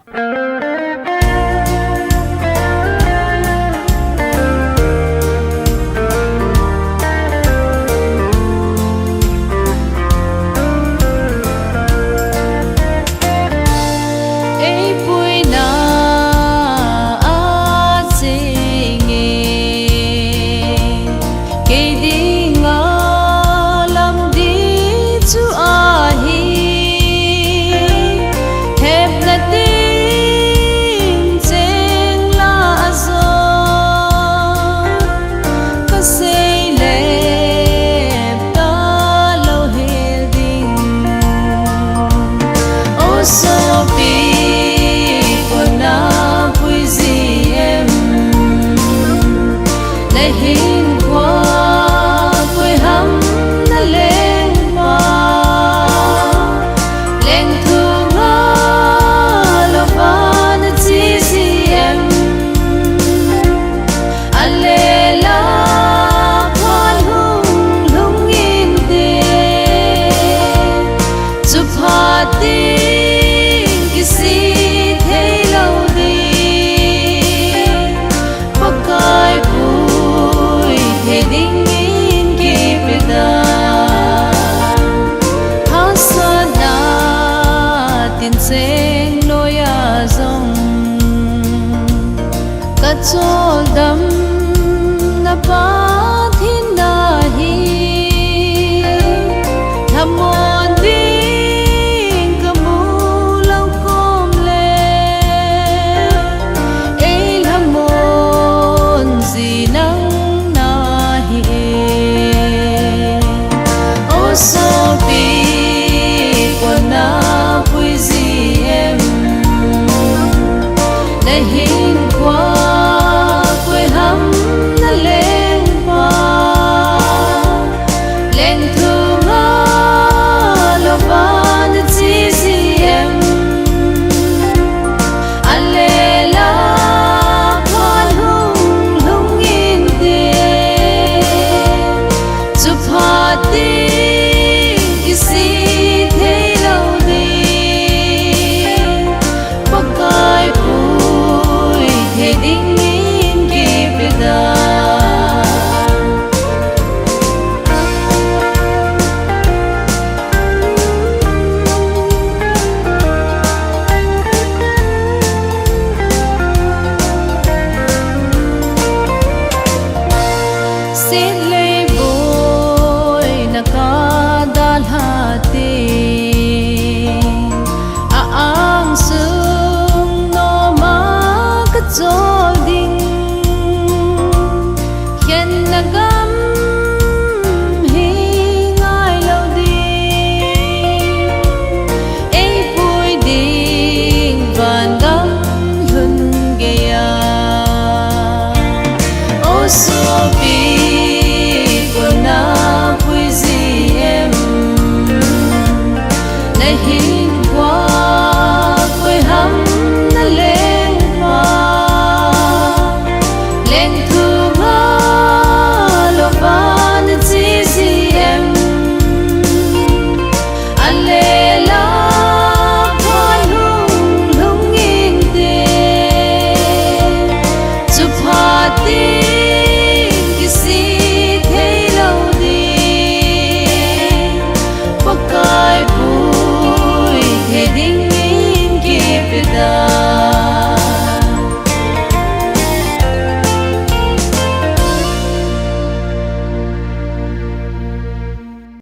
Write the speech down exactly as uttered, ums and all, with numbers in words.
Ei puina a cheng e, kei dinga lamdih chu ahi, hepna ding cheng la a jo. Ka sei lep ta lou hel ding. O sopi, kona pui ji em? Na hinkho koi ham na leng pa? Leng thu nga lou va na chi ji em? A le la phan hung lhung inte, chu phat ding kisih thei lou ding. Pakai pui thei dingin kei pe ta, hahsatna tin cheng noiya jong ka choldam